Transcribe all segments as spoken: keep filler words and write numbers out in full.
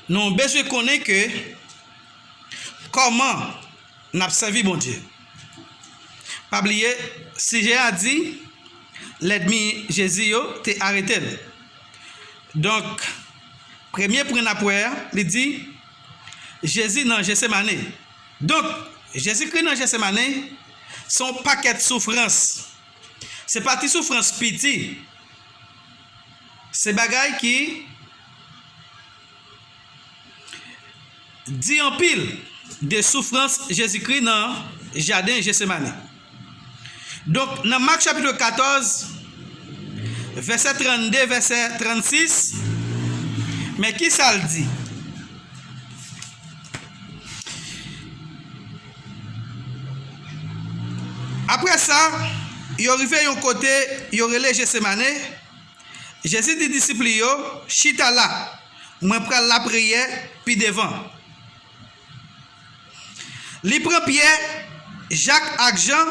Nou bezwen konnen ke kòman n ap sèvi Bondye. Pa bliye, sijè a di, lènmi Jezi yo te arete l. Donk, premye pwen n ap wè a, li di, Jezi nan Jetsemane. Donk, Jezikri nan Jetsemane, se yon pakèt soufrans. Se pa ti soufrans piti. Se bagay ki di anpil de soufrans Jezikri nan jaden Jetsemane. Donk, nan Mak chapit katòz, vèsè trannde, vèsè trannsis, men ki sa l di? Apre sa, yo rive yon kote yo rele Jetsemane. Jezi di disip li yo, "Chita la, mwen pral lapriyè pi devan." Li pran Pyè, Jak ak Jan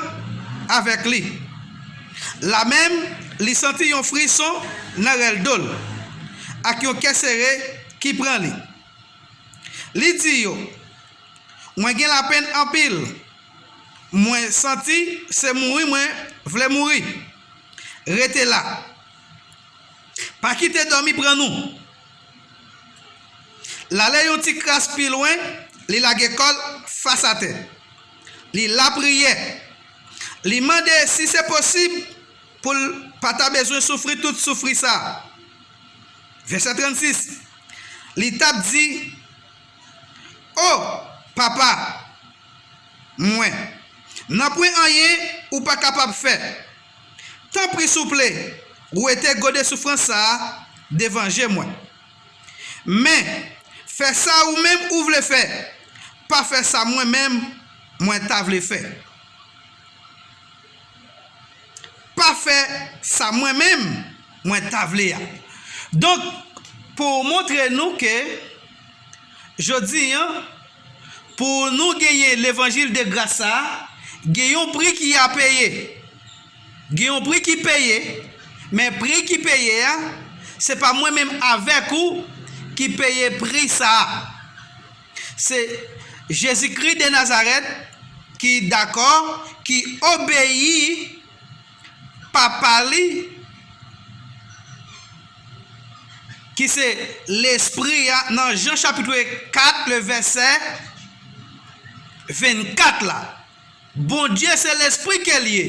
avèk li. Lamenm, li santi yon frison nan rèl do l, ak yon kè sere ki pran li. Li di yo, "Mwen gen lapenn anpil. Mwen santi se mouri mwen vle mouri. Rete la. Pa kite dòmi pran nou." L ale yon ti kras pi lwen, li lage kò l fas atè. Li lapriyè. Li mande si se posib pou l pa ta bezwen soufri tout soufri sa a. Vèsè trannsis, li t ap di, "O, Papa mwen, nanpwen anyen ou pa kapab fè. Tanpri souple, wete gode soufrans sa a devan je mwen. Men, fè sa ou menm ou vle fè, pa fè sa mwen menm mwen ta vle fè." Pa fè sa mwen menm mwen ta vle a. Donk, pou montre nou ke jodi a, pou nou genyen levanjil de gras sa a, gen yon pri ki a peye. Gen yon pri ki peye, men pri ki peye a, se pa mwen menm avèk ou ki peye pri sa a. Se Jezikri de Nazarèt ki dakò, ki obeyi Papa li, ki se Lespri a, nan Jan chapit kat, le vèsè vennkat la. Bondye se Lespri ke l ye.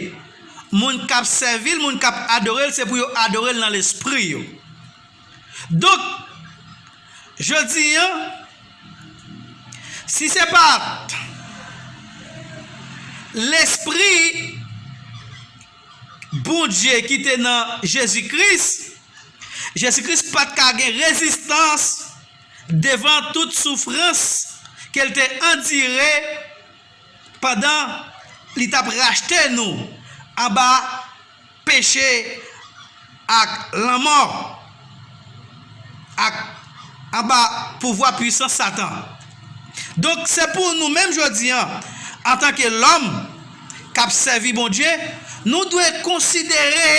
Moun k ap sèvi l, moun k ap adore l, se pou yo adore l nan lespri yo. Donk, jodi a, si se pa t Lespri Bondye ki te nan Jezi Kris, Jezi Kris pa t ka gen rezistans devan tout soufrans ke l te andire pandan li t ap rachte nou anba peche ak lanmò, ak anba pouvwa pwisans Satan. Donk, se pou nou menm jodi a, antanke lòm k ap sèvi Bondye, nou dwe konsidere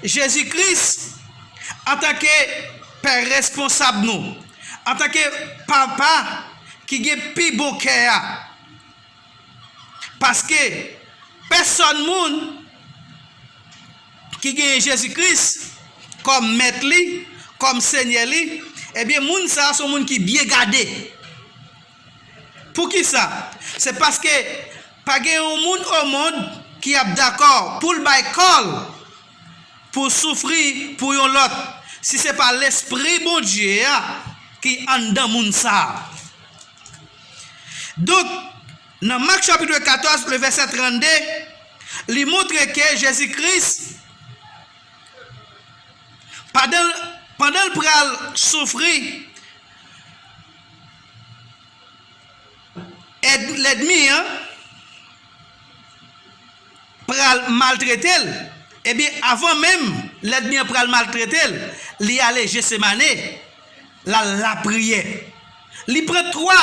Jezi Kris antanke Pè responsab nou, antanke Papa ki gen pi bon kè a. Paske pèsòn moun ki genyen Jezi Kris kòm mèt li, kòm senyè li, ebyen, moun sa a se yon moun ki byen gade. Poukisa? Se paske pa gen yon moun o mond ki ap dakò pou l bay kò l pou soufri pou yon lòt, si se pa Lespri Bondye a ki anndan moun sa a. Donk, nan Mak chapit katòz, le vèsè trannde, li montre ke Jezi Kris, pandan, pandan l pral soufri, èd-, lènmi an pral maltrete l, ebyen, avan menm lènmi an pral maltrete l, li ale Jetsemane, l al lapriyè. Li pran twa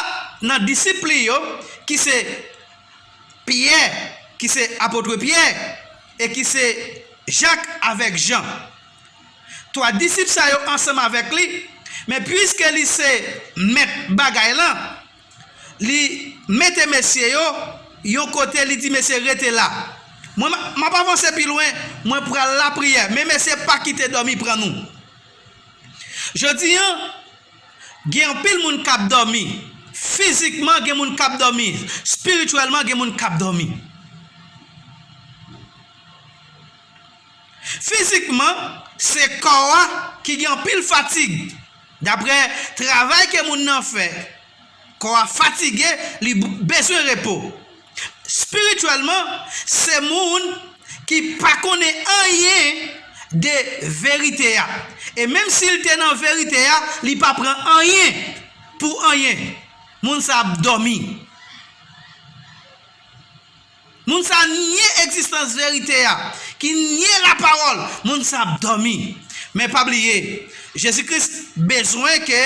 nan disip li yo, ki se Pyè, ki se apot Pyè, e ki se Jak avèk Jan. Twa disip sa yo ansanm avèk li, Men piske li se mèt bagay lan, li mete mesye yo yon kote, li di mesye rete la. Mwen, m ap avanse pi lwen, mwen pral lapriyè, men mesye pa kite dòmi pran nou. Jodi an, gen anpil moun k ap dòmi. Fizikman, gen moun k ap dòmi. Espirityèlman, gen moun k ap dòmi. Fizikman, se kò a ki gen anpil fatig. Daprè travay ke moun nan fè, kò a fatige, li b- bezwen repo. Espirityèlman, se moun ki pa konnen anyen de verite a. E menm si l te nan verite a, li pa pran anyen pou anyen. Moun sa ap dòmi. Moun sa nye egzistans verite a, ki nye lapawòl, moun sa ap dòmi. Men pa bliye, Jezi Kris bezwen ke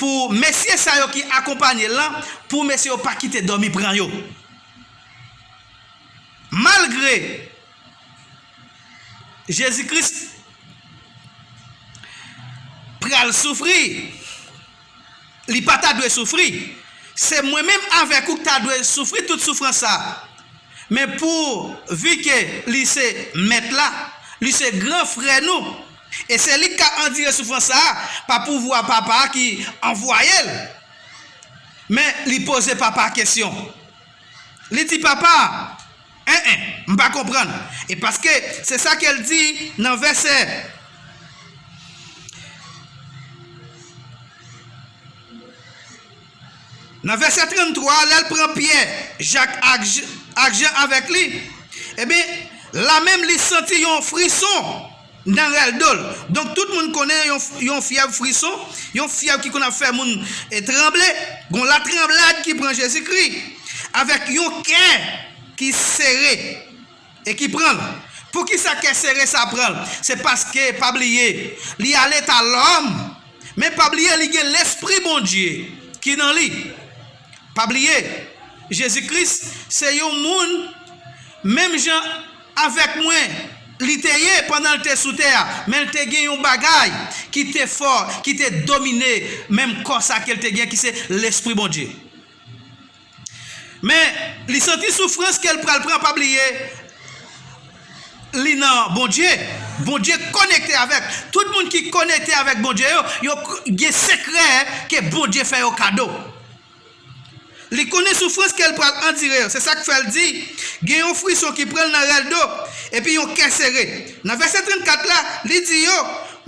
pou mesye sa yo ki akonpanye l lan, pou mesye yo pa kite dòmi pran yo. Malgre Jezi Kris pral soufri, li pa ta dwe soufri. Se mwen menm avèk ou ki ta dwe soufri tout soufrans sa a. Men pou vi ke li se mèt la, li se gran frè nou, e se li k ka andire soufrans sa a pa pouvwa papa a ki anvwaye l. Men li poze papa a kesyon. Li di papa a, en en, m pa konprann. E paske se sa ke l di nan vèsè Nan vèsè tranntwa, lè l pran Pyè, Jak ak J- ak Jan avèk li, ebyen, la menm li santi yon frison nan rèl do l. Donk, tout moun konnen yon, yon fyèv frison, yon fyèv ki konn ap fè moun e tranble. Gon latranblad ki pran Jezikri avèk yon kè ki sere e ki pran l. Poukisa kè sere sa pran l? Se paske, pa bliye, li a leta lòm, men pa bliye, li gen Lespri Bondye ki nan li. Pa bliye, Jezi Kris se yon moun, menm jan avèk mwen, li te ye pandan l te sou tè a, men l te gen yon bagay ki te fò, ki te domine menm kò sa ke l te gen, ki se Lespri Bondye. Men, li santi soufrans ke l pral pran, pa bliye, li nan Bondye. Bondye konekte avèk. Tout moun ki konekte avèk Bondye yo, yo k- gen sekrè ke Bondye fè yo kado. Li konnen soufrans ke l pral andire yo. Se sa k fè l di, gen yon frison ki pran l nan rèl do, epi yon kè sere. Nan vèsè trannkat la, li di yo,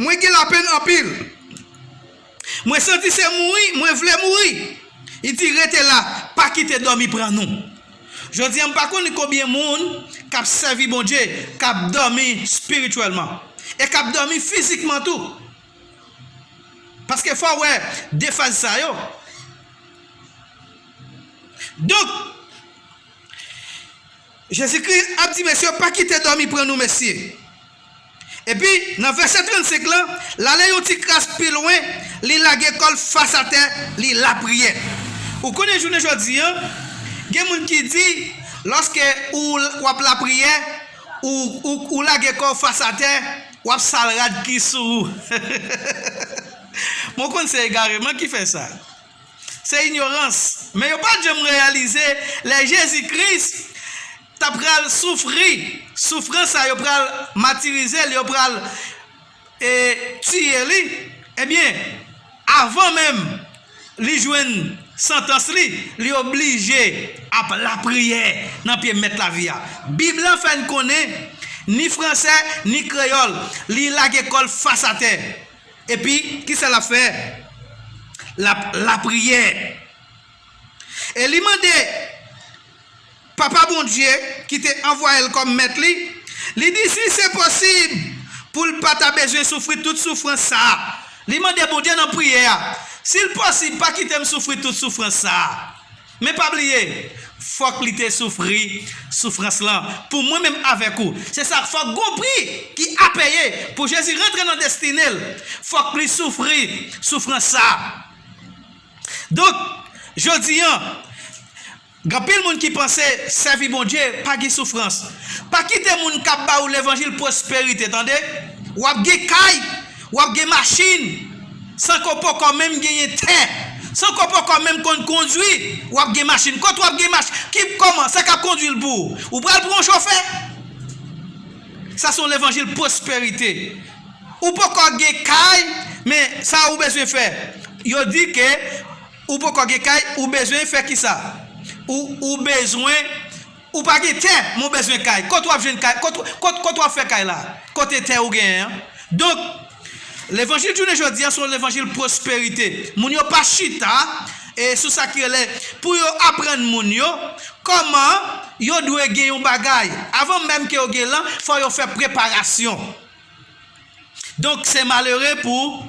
mwen gen lapenn anpil. Mwen santi se mouri, mwen vle mouri. Li di, rete la, pa kite dòmi pran nou. Jodi a, m pa konnen konbyen moun k ap sèvi Bondye, k ap dòmi espirityèlman, e k ap dòmi fizikman tou. Paske fò w wè de faz sa yo. Donk, Jezikri ap di mesye, pa kite dòmi pran nou, mesye. Epi, nan vèsè trannsenk lan, l ale yon ti kras pi lwen, li lage kò l fas atè, li lapriyè. Ou konnen jounen jodi a, gen moun ki di, lòske ou, w ap lapriyè, ou, ou, ou lage kò w fas atè, w ap sal rad ki sou ou. Mwen konn se egareman ki fè sa. Se inyorans. Men yo pa t janm reyalize lè Jezi Kris ta pral soufri, soufrans sa yo pral matirize l, yo pral e, tiye li. Ebyen, avan menm li jwenn santans li, li oblije ap lapriyè nan pye Mèt lavi a. Bib la fè n konnen, ni fransè, ni kreyòl, li lage kò l fas atè. Epi, kisa l ap fè? L ap lapriyè. E li mande Papa Bondye, ki te anvwaye l kòm mèt li, li di, si se posib, pou l pa ta bezwen soufri tout soufrans sa a. Li mande Bondye nan priyè a, si l posib, pa kite m soufri tout soufrans sa a. Men pa bliye, fòk li te soufri soufrans lan pou mwen menm avèk ou. Se sa k fè gon pri ki a peye pou Jezi rantre nan destine l. Fòk li soufri soufrans sa a. Donk, jodi a, gen anpil moun ki panse sèvi Bondye pa gen soufrans. Pa kite moun k ap ba ou levanjil pwosperite, tande. W ap gen kay, w ap gen machin, San ke w poko menm genyen tè, san ke w poko menm konn kondwi, w ap gen machin. Kot w ap gen machin? Ki, kòman? Sa k ap kondwi l pou ou? Ou pral pran yon chofè? Sa se yon levanjil pwosperite. Ou poko gen kay, men sa ou bezwen fè. Yo di ke ou poko gen kay, ou bezwen fè kisa? Ou, ou bezwen, ou pa gen tè, men ou bezwen kay. Kot w ap jwenn kay? Kot, kot, kot w ap fè kay la? Kote tè ou genyen an? Donk, levanjil jounen jodi a se yon levanjil pwosperite. Moun yo pa chita e sou sa ki rele pou yo aprann moun yo kòman yo dwe gen yon bagay. Avan menm ke yo gen lan, fò yo fè preparasyon. Donk, se malere pou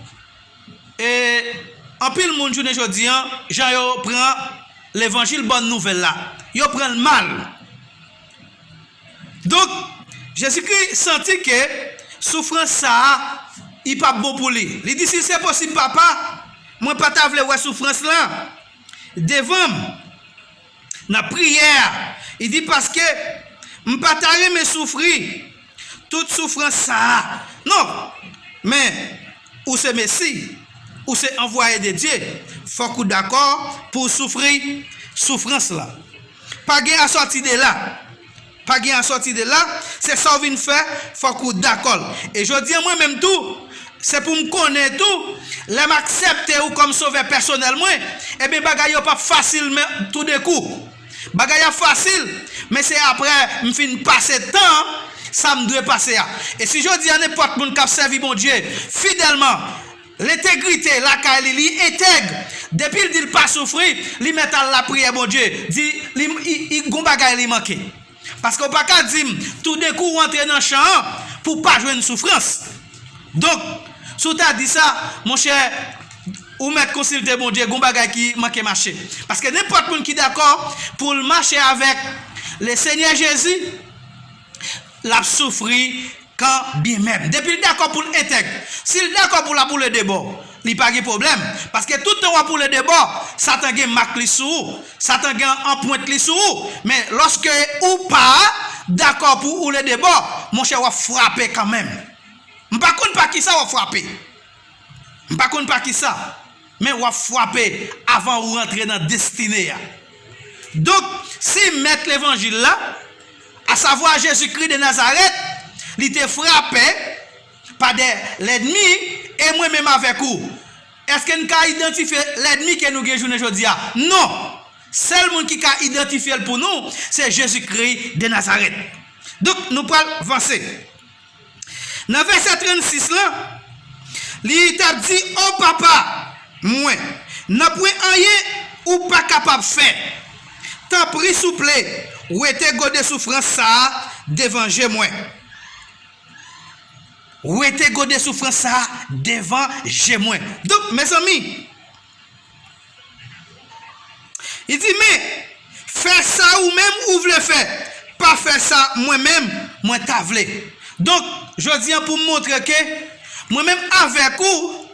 e, anpil moun jounen jodi an, jan yo pran levanjil bòn nouvèl la. Yo pran l mal. Donk, Jezikri santi ke soufrans sa a, li p ap bon pou li. Li di, "Si se posib, Papa, mwen pa ta vle wè soufrans lan devan m." Nan priyè a, li di, "Paske m pa ta renmen soufri tout soufrans sa a." Non, men ou se Mesi, ou se anvwaye de Dye, fòk ou dakò pou w soufri soufrans lan. Pa gen asòti de la. Pa gen asòti de la, se sa w vin fè, fòk ou dakò l. E jodi a, mwen menm tou, se pou m konnen tou, lè m aksepte ou kòm sovè pèsonèl mwen, ebyen, bagay yo p ap fasil, men toudenkou. Bagay ap fasil, men se aprè m fin pase tan an, sa m dwe pase a. E si jodi a, nenpòt moun k ap sèvi Bondye fidèlman, lentegrite lakay li, li entèg, depi l di l pa soufri, li mèt al lapriyè Bondye, di li, li, li gon bagay li manke. Paske w pa ka di m, toudenkou w antre nan chan an pou w pa jwenn soufrans. Donk, si w ta di sa, monchè, ou mèt konsilte Bondye, gon bagay ki manke mache. Paske nenpòt moun ki dakò pou l mache avèk Lesenyè Jezi, l ap soufri kanmenm. Depi l dakò pou l entèg, si l dakò pou l ap woule de bò, li pa gen pwoblèm. Paske tout tan w ap woule de bò, Satan gen mak li sou ou. Satan gen anpwent li sou ou. Men lòske ou pa dakò pou w woule de bò, monchè, w ap frape kanmenm. M pa konn pa kisa w ap frape. M pa konn pa kisa, men w ap frape avan ou rantre nan destine a. Donk, si mèt levanjil la, asavwa Jezikri de Nazarèt, li te frape pa de lènmi, e mwen menm avèk ou, èske n ka idantifye lènmi ke nou gen jounen jodi a? Non! Sèl moun ki ka idantifye l pou nou, se Jezikri de Nazarèt. Donk, nou pral vanse. Nan vèsè trannsis lan, li t ap di, "O Papa mwen, nanpwen anyen ou pa kapab fè. Tanpri, souple, wete gode soufrans sa a devan je mwen." Wete gode soufrans sa a devan je mwen. Donk, mezanmi, li di, "Men, fè sa ou menm ou vle fè, pa fè sa mwen menm mwen ta vle." Donk, jodi a, pou m montre ke mwen menm avèk ou,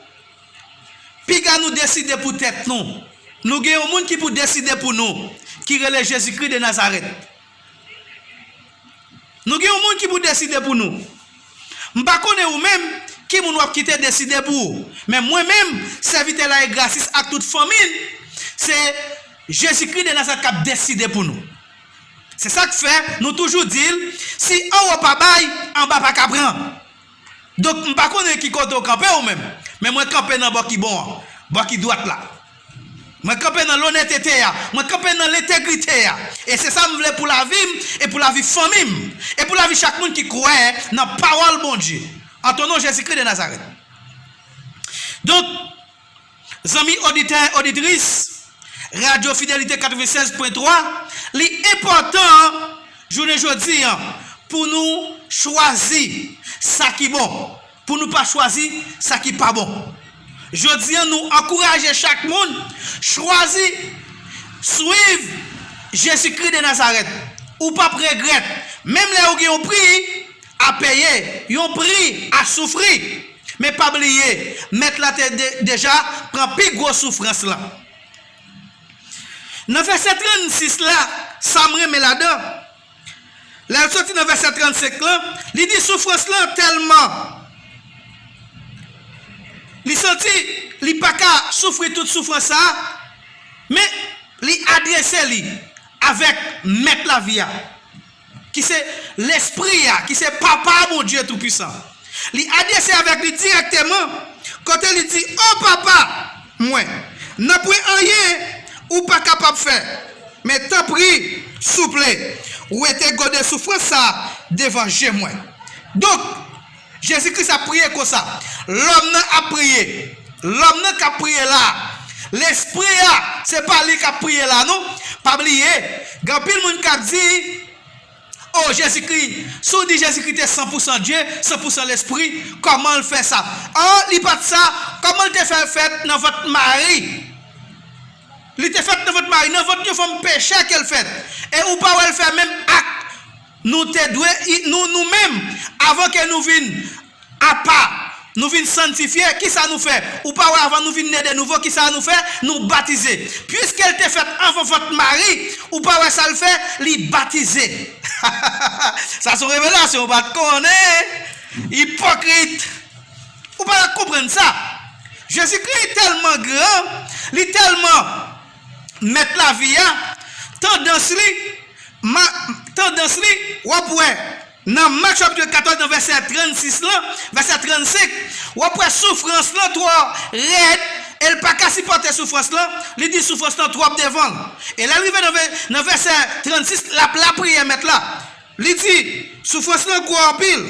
piga nou deside pou tèt nou. Nou gen yon moun ki pou deside pou nou, ki rele Jezikri de Nazarèt. Nou gen yon moun ki pou deside pou nou. M pa konnen ou menm, ki moun w ap kite deside pou ou. Men mwen menm, sèvitè Laye Grasis ak tout fanmi l, se Jezikri de Nazarèt k ap deside pou nou. Se sa k fè nou toujou di l, si anwo pa bay, anba pa ka pran. Donk, m pa konnen ki kote w kanpe ou menm, men mwen kanpe nan bò ki bon an, bò ki dwat la. Mwen kanpe nan lonètete a, mwen kanpe nan lentegrite a. E se sa m vle pou lavi m, e pou lavi fanmi m, e pou lavi chak moun ki kwè nan pawòl Bondye. An ton non Jezikri de Nazarèt. Donk, zanmi oditè, oditris, Radyo Fidelite katrevennsèz pwen twa, li enpòtan jounen jodi a pou nou chwazi sa ki bon, pou nou pa chwazi sa ki pa bon. Jodi a, nou ankouraje chak moun chwazi swiv Jezikri de Nazarèt. Ou p ap regrèt. Menm lè ou gen yon pri a peye, yon pri a soufri. Men pa bliye, Mèt la te de-, deja pran pi gwo soufrans lan. Nan vèsè trannsis la, sa m renmen ladan, lè l soti nan vèsè trannsenk lan, li di soufrans lan tèlman Li santi li pa ka soufri tout soufrans sa a, men li adrese li avèk Mèt lavi a, ki se Lespri a, ki se Papa Bondye Toupisan. Li adrese avèk li dirèkteman, kote li di, "O Papa mwen, nanpwen anyen ou pa kapab fè, men tanpri, souple, wete gode soufrans sa a devan je mwen." Donk, Jezi Kris ap priye konsa. Lòm nan ap priye. Lòm nan k ap priye la. Lespri a, se pa li k ap priye la, non. Pa bliye, gen anpil moun k ap di, "O, Jezi Kris, si w di Jezi Kris te san pou san Dye, san pou san Lespri, kòman l fè sa?" O, li pa t sa. Kòman l te fè fèt nan vant Mari? Li te fèt nan vant Mari, nan vant yon fanm pechè ke l fèt. E ou pa wè l fè menm ak nou te dwe, i- nou, nou menm, avan ke nou vin apa, nou vin santifye, kisa nou fè? Ou pa wè avan nou vin ne de nouvo, kisa nou fè? Nou batize. Piske l te fèt anvan vant Mari, ou pa wè sa l fè? Li batize. Sa se yon revelasyon, ou pa t konnen. Ipokrit. Ou pa t konprann sa. Jezikri tèlman gran, li tèlman mèt lavi a, tandans li, ma, tandans li, w ap wè nan Mak chapit katòz, nan vèsè trannsis lan, vèsè trannsenk, w ap wè soufrans lan twò rèd, e l pa ka sipòte soufrans lan, li di soufrans lan twòp devan l. E lè l rive nan vè, nan vèsè trannsis, l ap lapriyè mèt la. Li di, soufrans lan gwo anpil,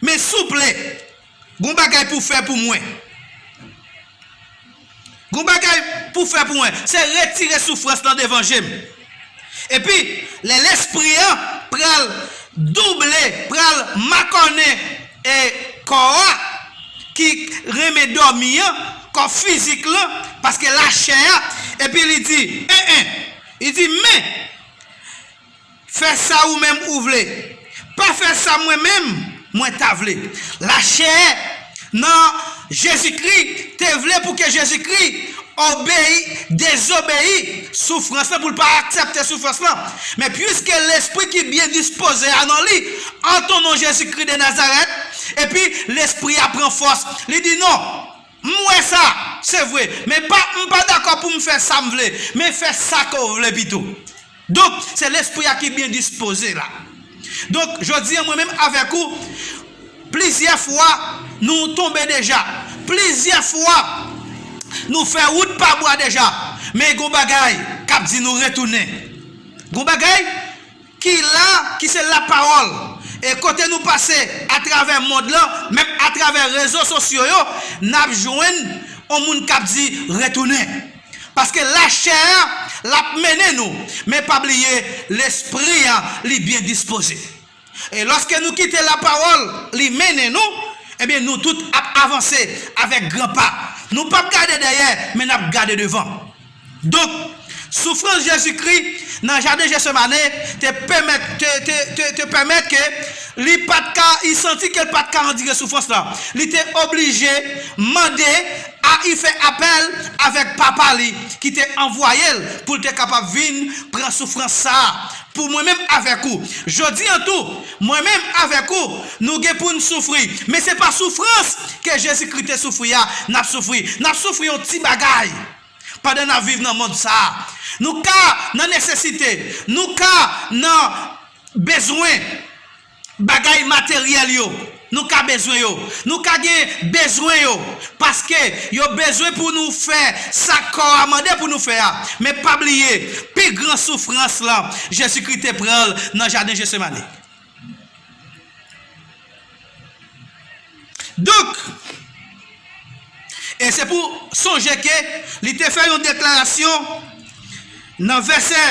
men souple, gon bagay pou fè pou mwen. Gon bagay pou fè pou mwen, se retire soufrans lan devan je m. Epi, lè lespri an pral double, pral makònen e kò a ki renmen dòmi an, kò fizik lan, paske lachè a, epi li di, en, en, li di, men, fè sa ou menm ou vle. Pa fè sa mwen menm, mwen ta vle. Lachè nan Jezikri te vle pou ke Jezikri obeyi, dezobeyi soufrans lan, pou l pa aksepte soufrans lan. Men piske lespri ki byen dispoze a nan li, antan non Jezikri de Nazarèt, epi lespri a pran fòs. Li di, non, m wè sa, se vre, men pa, m pa dakò pou m fè sa m vle, men fè sa ke w vle pito. Donk, se lespri a ki byen dispoze la. Donk, jodi a, mwen menm avèk ou, plizyè fwa, nou tonbe deja. Plizyè fwa, nou fè wout pa bwa deja. Men gon bagay k ap di nou retounen. Gon bagay ki la, ki se lapawòl. E kote nou pase atravè mond lan, menm atravè rezo sosyo yo, n ap jwenn yon moun k ap di retounen. Paske lachè a, l ap mennen nou. Men pa bliye, lespri a, li byen dispoze. E lòske nou kite lapawòl, li mennen nou, ebyen, nou tout ap avanse avèk gran pa. Nou p ap gade dèyè, men n ap gade devan. Donk, soufrans Jezikri nan jaden Jetsemane te pèmèt, te, te, te, te pèmèt ke li pa t ka, li santi ke l pa t ka andire soufrans la. Li te oblije mande a, li fè apèl avèk Papa li ki te anvwaye l pou l te kapab vin pran soufrans sa a. Pou mwen menm avèk ou, jodi a tou, mwen menm avèk ou, nou gen pou n soufri. Men se pa soufrans ke Jezikri te soufri a, n ap soufri. N ap soufri yon ti bagay pandan n ap viv nan mond sa a. Nou ka nan nesesite, nou ka nan bezwen bagay materyèl yo. Nou ka bezwen yo. Nou ka gen bezwen yo. Paske yo bezwen pou nou fè sa kò a mande pou nou fè a. Men pa bliye, pi gran soufrans lan, Jezikri te pran l nan jaden Jetsemane. Donk, e se pou sonje ke li te fè yon deklarasyon nan vèsè,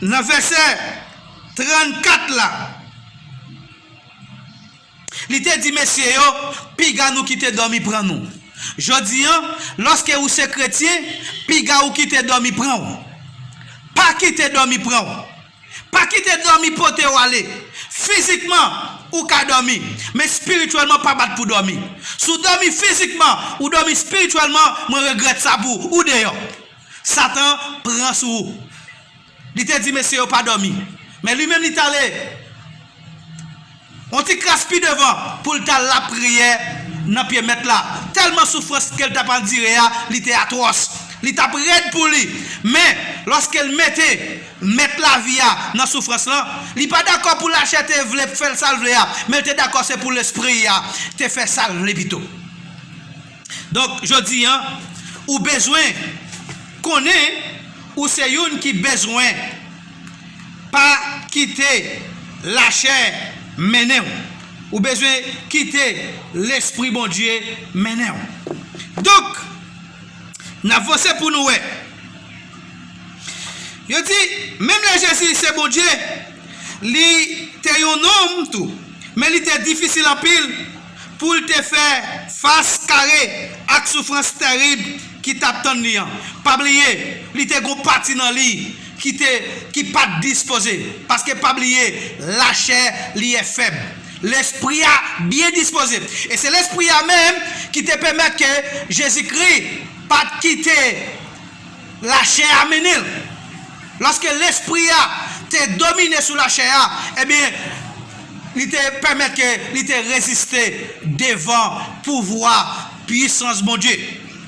nan vèsè trannkat la. Li te di mesye yo, piga nou kite dòmi pran nou. Jodi a, lòske ou se kretyen, piga ou kite dòmi pran w. Pa kite dòmi pran w. Pa kite dòmi pote w ale. Fizikman, ou ka dòmi, men espirityèlman pa bat pou dòmi. Si w dòmi fizikman, ou dòmi espirityèlman, mwen regrèt sa pou ou, ou deyò. Satan pran sou ou. Li te di mesye yo pa dòmi. Men li menm li t ale yon ti kras pi devan pou l t al lapriyè nan pye Mèt la. Tèlman soufrans ke l t ap andire a, li te atwòs. Li t ap rèd pou li. Men, lòske l mete Mèt lavi a nan soufrans lan, li pa dakò pou lachè te vle fè l sa l vle a, men l te dakò se pou lespri a te fè sa l vle pito. Donk, jodi a, ou bezwen konnen ou se youn ki bezwen pa kite lachè mennen w. Ou bezwen kite Lespri Bondye mennen w. Donk, n ap vanse pou nou wè. Yo di, menm lè Jezi se Bondye, li te yon nonm tou, men li te difisil anpil pou l te fè fas kare ak soufrans tèrib ki t ap tann li an. Pa bliye, li te gon pati nan li ki te, ki pa t dispoze. Paske pa bliye, lachè li e fèb. Lespri a byen dispoze. E se lespri a menm ki te pèmèt ke Jezikri pa t kite lachè a mennen l. Lòske lespri a te domine sou lachè a, ebyen, li te pèmèt ke li te reziste devan pouvwa, pwisans Bondye.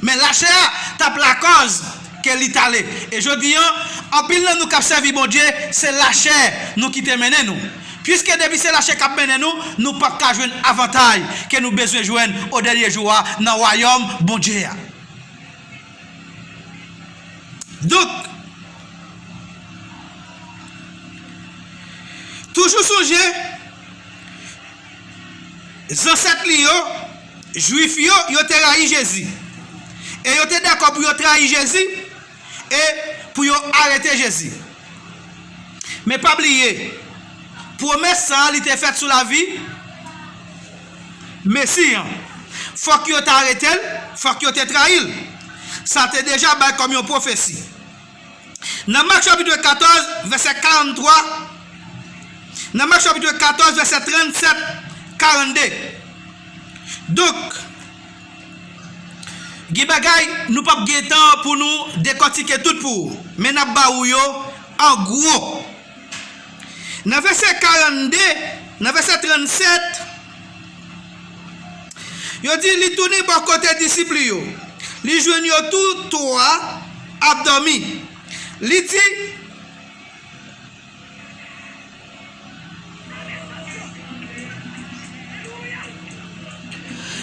Men lachè a t ap lakòz ke li t ale. E jodi a, anpil nan nou k ap sèvi Bondye, se lachè nou ki te mennen nou. Piske depi se lachè k ap mennen nou, nou p ap ka jwenn avantay ke nou bezwen jwenn o dènye jou a nan wayòm Bondye a. Donk, toujou sonje, zansèt li yo, Jwif yo, yo te rayi Jezi. E yo te dakò pou yo trayi Jezi e pou yo arete Jezi. Men pa bliye, pwomès sa a, li te fèt sou lavi Mesi an. Fòk yo te arete l, fòk yo te trayi l. Sa te deja bay kòm yon pwofesi. Nan Mak chapit katòz, vèsè karanntwa, nan Mak chapit katòz, vèsè trannsèt, karannde. Donk, gen bagay nou p ap gen tan pou nou dekòtike tout pou ou, men n ap ba ou yo an gwo. Nan vèsè karannde, nan vèsè trannsèt, yo di li tounen bò kote disip li yo. Li jwenn yo tou twa ap dòmi. Li di,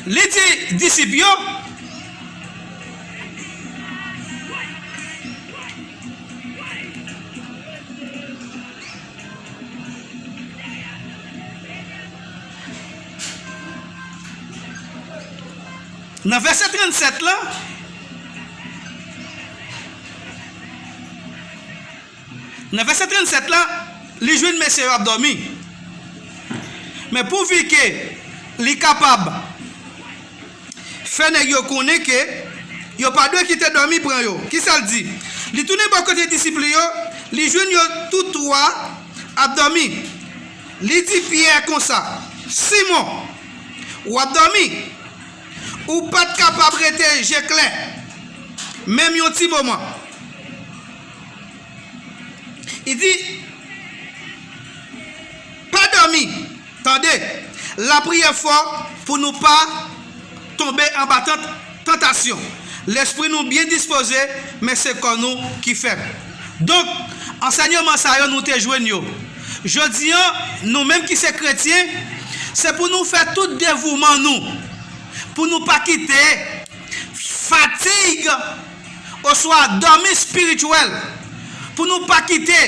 li di disip yo, nan vèsè trannsèt la, nan vèsè trannsèt la, li jwenn mesye yo ap dòmi. Men pouvi ke li kapab fè nèg yo konnen ke yo pa dwe kite dòmi pran yo. Kisa l di? Li tounen bò kote disip li yo, li jwenn yo tou twa ap dòmi. Li di Pyè konsa, Simon, w ap dòmi? Ou pa t kapab rete je klè menm yon ti moman? Li di, pa dòmi, tande, lapriyè fò pou nou pa tonbe anba tant-, tantasyon. Lespri nou byen dispoze, men se kò nou ki fèb. Donk, ansèyman sa yo nou te jwenn yo. Jodi a, nou menm ki se kretyen, se pou nou fè tout devouman nou, pou nou pa kite fatig oswa dòmi espirityèl, pou nou pa kite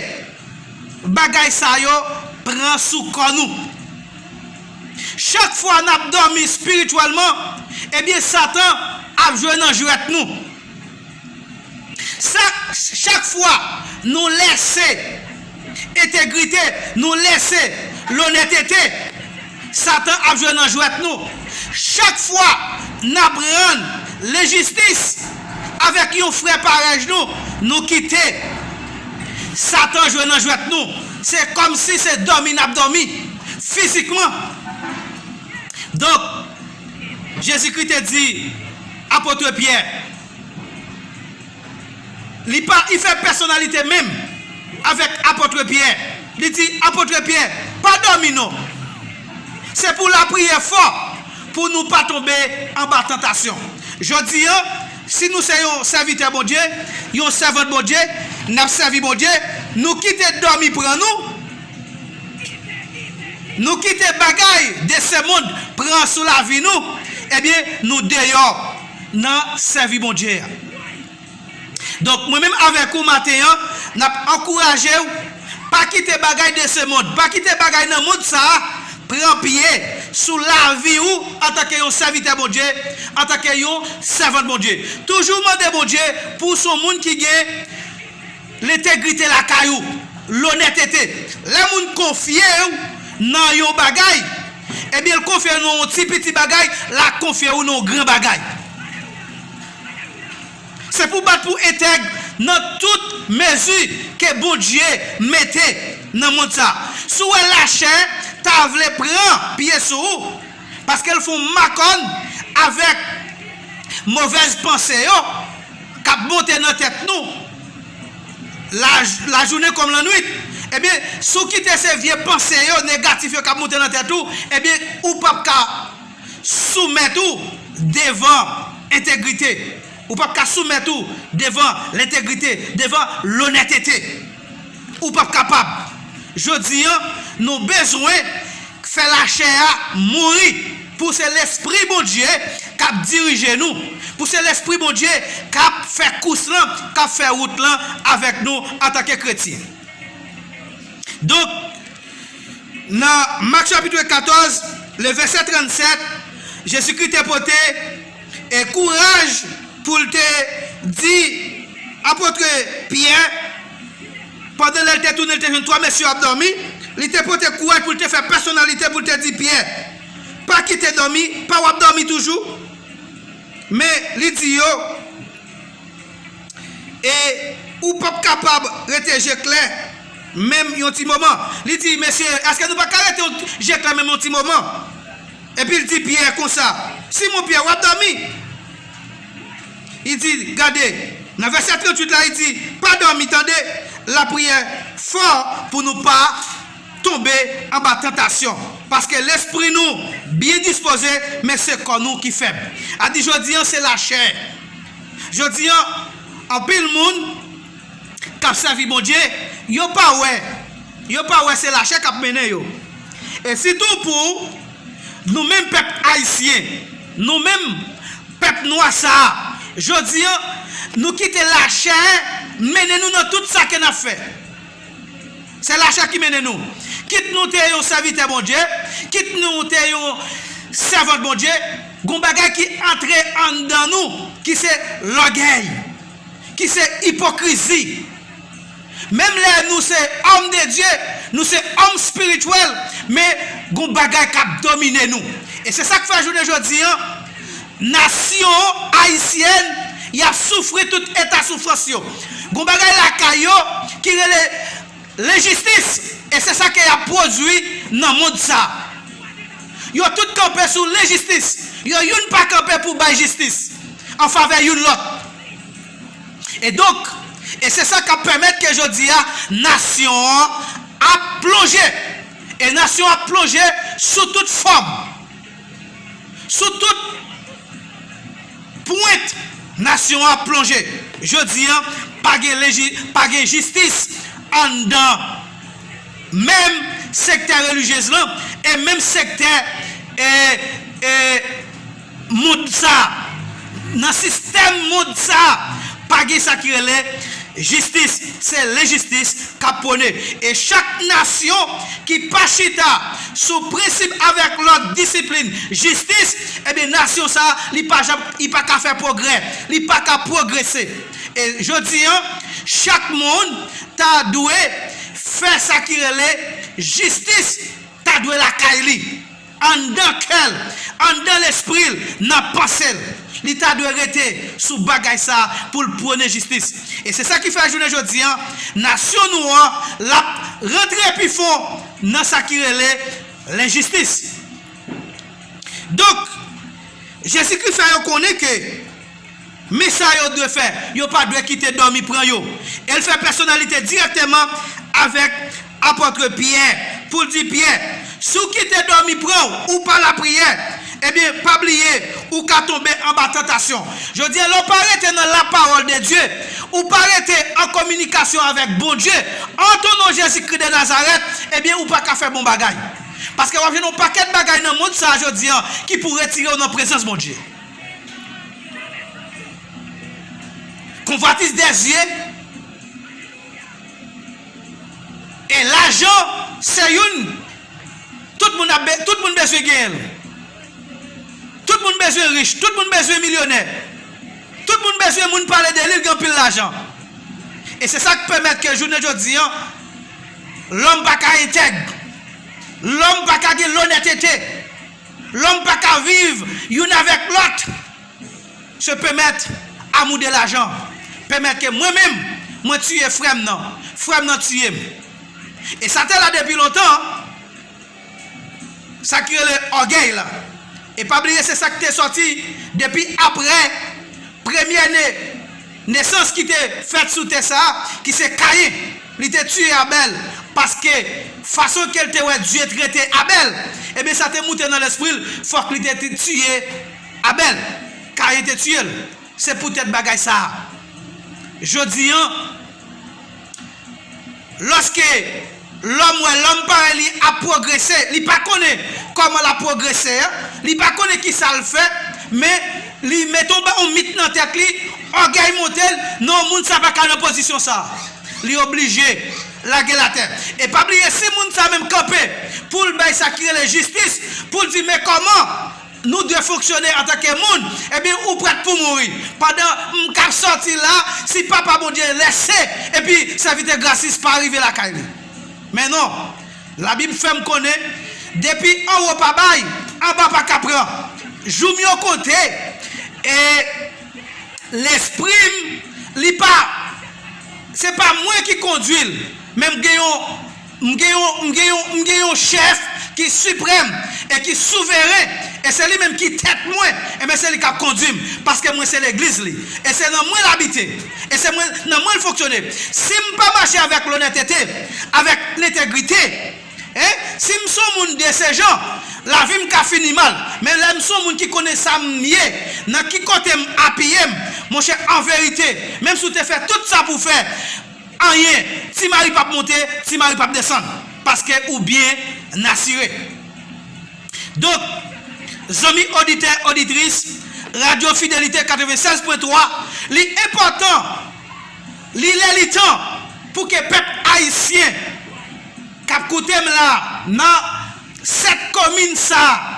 bagay sa yo pran sou kò nou. Chak fwa n ap dòmi espirityèlman, ebyen, Satan ap jwe nan jwèt nou. Sa, chak fwa nou lèse entegrite, nou lese lonètete, Satan ap jwe nan jwèt nou. Chak fwa n ap rann lenjistis avèk yon frè parèy nou, nou kite Satan jwe nan jwèt nou. Se kòmsi se dòmi n ap dòmi fizikman. Donk, Jezikri te di apot Pyè, li pa, li fè pèsonalite menm avèk apot Pyè. Li di, apot Pyè, pa dòmi non. Se pou lapriyè fò, pou nou pa tonbe anba tantasyon. Jodi a, si nou se yon sèvitè Bondye, yon sèvant Bondye, n ap sèvi Bondye, nou kite dòmi pran nou, nou kite bagay de se mond pran sou lavi nou, ebyen, nou deyò nan sèvi Bondye a. Donk, mwen menm avèk ou maten an, n ap ankouraje w, pa kite bagay de se mond, pa kite bagay nan mond sa a pran pye sou lavi ou antanke yon sèvitè Bondye, antanke yon sèvant Bondye. Toujou mande Bondye pou w se yon moun ki gen lentegrite lakay ou, lonètete. Lè moun konfye w nan yon bagay, ebyen, l konfye w nan yon ti piti bagay, l a konfye w nan yon gran bagay. Se pou w bat pou entèg nan tout mezi ke Bondye mete nan mond sa. Si w wè lachè ta vle pran pye sou ou, paske l fè w makòn avèk movèz panse yo k ap monte nan tèt nou, la, lajounen kòm lannwit, ebyen, si w kite se vye panse yo negatif yo k ap monte nan tèt ou, ebyen, ou p ap ka soumèt ou devan entegrite. Ou p ap ka soumèt ou devan lentegrite, devan lonètete. Ou p ap kapab. Jodi a, nou bezwen fè lachè a mouri pou se Lespri Bondye k ap dirije nou, pou se Lespri Bondye k ap fè kous lan, k ap fè wout lan avèk nou antanke kretyen. Donk, nan Mak chapit katòz, le vèsè trannsèt, Jezikri te pote e kouraj pou l te di apot Pyè, pandan lè l te tounen, l te jwenn twa mesye ap dòmi, li te pote kouraj pou l te fè pèsonalite pou l te di Pyè, pa kite dòmi, pa w ap dòmi toujou? Men li di yo, e ou p ap kapab rete je klè menm yon ti moman. Li di, mesye, èske nou pa ka rete yon je klè menm yon ti moman? Epi l di Pyè konsa, Simon Pyè, w ap dòmi? Li di, gade, nan vèsè tranntuit la, li di, pa dòmi, tande, lapriyè fò pou nou pa tonbe anba tantasyon. Paske lespri nou byen dispoze, men se kò nou ki fèb. A di jodi an, se lachè. Jodi an, anpil moun k ap sèvi Bondye, yo pa wè, yo pa wè se lachè k ap mennen yo. E sitou pou nou menm pèp ayisyen, nou menm pèp nwa sa a, jodi an, nou kite lachè mennen nou nan tout sa ke n ap fè. Se lachè ki mennen nou. Kit nou te yon sèvitè Bondye, kit nou te yon sèvant Bondye, gon bagay ki antre anndan nou, ki se lògèy, ki se ipokrizi. Menm lè nou se òm de Dye, nou se òm espirityèl, men gon bagay k ap domine nou. E se sa k fè jounen jodi an, nasyon ayisyèn, y ap soufri tout eta soufrans yo. Gon bagay lakay yo ki rele lenjistis, e se sa ke y ap pwodui nan mond sa. Yo tout kanpe sou lenjistis. Yo youn pa kanpe pou bay jistis an favè youn lòt. E donk, e se sa k ap pèmèt ke jodi a, nasyon an ap plonje. E nasyon an ap plonje sou tout fòm, sou tout pwent, nasyon an ap plonje. Jodi an, pa gen leji-, pa gen jistis anndan menm sektè relijyez lan, e menm sektè, e, e, mond sa a. Nan sistèm mond sa a, pa gen sa ki rele jistis, se lenjistis k ap pwone. E chak nasyon ki pa chita sou prensip avèk lòd, disiplin, jistis, ebyen, nasyon sa a, li pa janm, li pa ka fè pwogrè, li pa ka pwogrese. E jodi an, chak moun ta dwe fè sa ki rele jistis, ta dwe lakay li, anndan kè l, anndan lespri l, nan panse l. Li ta dwe rete sou bagay sa a pou l pwone jistis. E se sa ki fè jounen jodi an, nasyon nou an, l ap rantre pi fon nan sa ki rele lenjistis. Donk, Jezikri fè yo konnen ke men sa yo dwe fè, yo pa dwe kite dòmi pran yo. E l fè pèsonalite dirèkteman avèk apot Pyè pou l di, Pyè, Si w kite dòmi pran w, ou pa lapriyè, ebyen, pa bliye, ou ka tonbe anba tantasyon. Jodi a, lè w pa rete nan lapawòl de Dye, ou pa rete an kominikasyon avèk Bondye, an ton non Jezikri de Nazarèt, ebyen, ou pa ka fè bon bagay. Paske w ap jwenn yon pakèt bagay nan mond sa a jodi a ki pou retire w nan prezans Bondye. Konvwatis de zye e lajan se youn. Tout moun ap be-, tout moun bezwen genyen l. Tout moun bezwen rich, tout moun bezwen milyonè. Tout moun bezwen moun pale de li, l gen anpil lajan. E se sa k pèmèt ke jounen jodi a, lòm pa ka entèg. Lòm pa ka gen lonètete. Lòm pa ka viv youn avèk lòt. Se pèmèt amou de lajan. Pèmèt ke mwen menm, mwen tiye frè m nan. Frè m nan tiye m. E sa te la depi lontan. Sa ki rele ògèy la. E pa bliye, se sa ki te sòti depi apre premye ne-, nesans ki te fèt sou tè sa a, ki se Kayen. Li te tiye Abèl, paske fason ke l te wè Dye trete Abèl, ebyen, sa te moute nan lespri l, fòk li te ti-, tiye Abèl. Kayen te tiye l. Se poutèt bagay sa a. Jodi a, lòske lòm wè lòm parèy li ap pwogrese, li pa konnen kòman l ap pwogrese a, li pa konnen ki sa l fè, men li mete yon ba-, yon mit nan tèt li, ògèy monte l, non, moun sa pa ka nan pozisyon sa a. Li oblije lage l atè. E pa bliye, si moun sa menm kanpe pou l bay sa ki rele jistis, pou l di, men kòman nou dwe fonksyone antanke moun, ebyen, ou prèt pou mouri. Pandan m k ap sòti la, si Papa Bondye lèse, epi sèvitè grasis pa rive lakay li. Men non, Labib fè m konnen, depi anwo pa bay, anba pa ka pran. Jou m yo konte, e lespri m, li pa, se pa mwen ki kondui l, men m gen yon, m gen yon, m gen yon, m gen yon chèf ki siprèm e ki souveren, e se li menm ki tèt mwen, e men se li k ap kondui m, paske mwen se legliz li, e se nan mwen l abite, e se mwen, nan mwen l fonksyone. Si m pa mache avèk lonètete, avèk lentegrite, Hein? Si m se yon moun de se jan, lavi m ka fini mal. Men lè m se yon moun ki konnen sa m ye, nan ki kote m apiye m, monchè, an verite, menm si w te fè tout sa pou w fè, anyen, ti mari p ap monte, ti mari p ap desann. Paske ou byen asire. Donk, zanmi oditè, oditris, Radyo Fidelite katrevennsèz pwen twa, li enpòtan, li lè li tan pou ke pèp ayisyen k ap koute m la nan sèt komin sa a.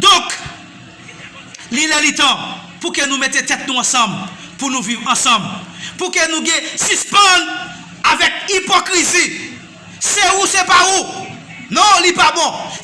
Donk, li lè li tan pou ke nou mete tèt nou ansanm, pou nou viv ansanm, pou ke nou gen sispann avèk ipokrizi. Se ou, se pa ou. Non, li pa bon.